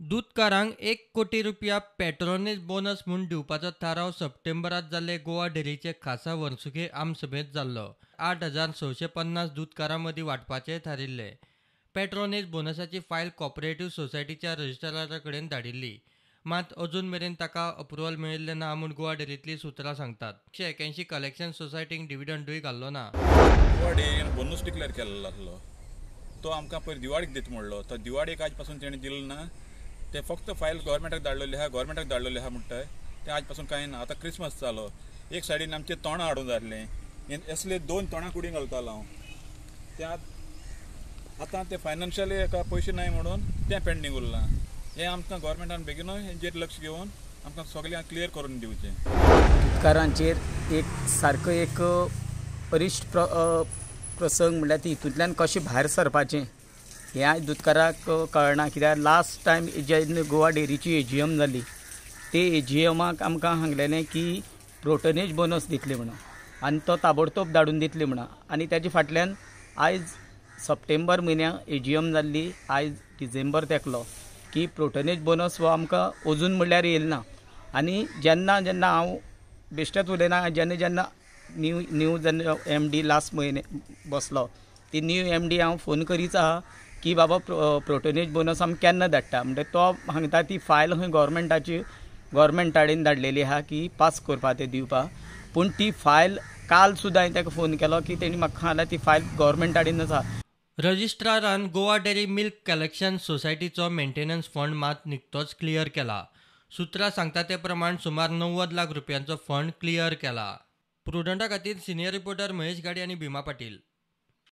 दुदकारांक 1 कोटी रुपया पॅट्रोनेज बोनस म्हूण दिवपाचो थाराव सप्टेंबरांत जाल्ले गोवा डेअरीचे खासा वर्सुकी आमसभेंत जाल्लो. 8650 दुदकारां मदीं वांटपाचें थारिल्लें. पॅट्रोनेज बोनसाची फायल कॉपरेटिव्ह सोसायटीच्या रजिस्ट्रारा कडेन धाडिल्ली. मात अजून मेरेन ताका अप्रुवल मेळिल्लें ना म्हूण गोवा डेअरींतलीं सुत्रां सांगतात. 181 कलेक्शन सोसायटींक डिविडंडूय घाल्लो ना. गोवा डेअरीन बोनस डिक्लेअर केल्लो आसलो तो आमकां पयर दिवाळीक दिता म्हणलो, तो दिवाळीक आज पासून तेणें दिलो ना. ते फक्त फायल गव्हर्मेंटाक धाडलेली आहा, गव्हर्मेंटाक धाडलेली आहा म्हणटाय, तें आज पासून कांय ना. आतां क्रिसमस जालो, एक सायडीन आमचें तोंडां हाडूंक जाय आसलें, असले 2 तोंडां कुडीन घालतालो हांव. तें आतां तें फायनान्शियली एका पयशे नाय म्हणून तें पेंडींग उरलां. हें आमकां गव्हर्मेंटान बेगीन हेंचेर लक्ष घेवन आमकां सगळें क्लियर करून दिवचें. दुदकारांचेर एक सारको एक अरिश्ट प्रसंग म्हणल्यार ती हितूंतल्यान कशें भायर सरपाचें हें आयज दुदकाराक कळना. कित्याक लास्ट टायम जेन्ना गोवा डेअरीची एजीएम जाली ते एजीएमाक आमकां सांगलेलें की प्रोटनेज बोनस दितले म्हणून आनी तो ताबडतोब धाडून दितले म्हणून, आनी ताजे फाटल्यान आयज सप्टेंबर म्हयन्याक एजीएम जाल्ली, आयज डिसेंबर तेंकलो की प्रोटनेज बोनस हो आमकां अजून म्हणल्यार येयलो ना. आनी जेन्ना जेन्ना हांव बेश्टेच उलयना, जेन्ना जेन्ना न्यू न्यू जेन्ना एमडी लास्ट म्हयने बसलो ती न्यू एमडी हांव फोन करीच आहा की बाबा प्रोटनेज बोनस आमी केन्ना धाडटा म्हणटा, तो सांगता ती फायल खंय गव्हर्मेंटाची गव्हर्मेंटा कडेन धाडलेली आहा की पास करपा ते दिवपा, पूण ती फायल काल सुद्दां हांवें ताका फोन केलो की तेणी म्हाका सांगलें ती फायल गव्हर्मेंटा कडेनच आहा. रजिस्ट्रारान गोवा डेअरी मिल्क कलेक्शन सोसायटीचो मेंटेनन्स फंड मात निकतोच क्लियर केला. सुत्रां सांगता ते प्रमाण सुमार 90 लाख रुपयांचो फंड क्लियर केला. प्रुडंटा खातीर सिनियर रिपोर्टर महेश गाडी आनी भीमा पाटील.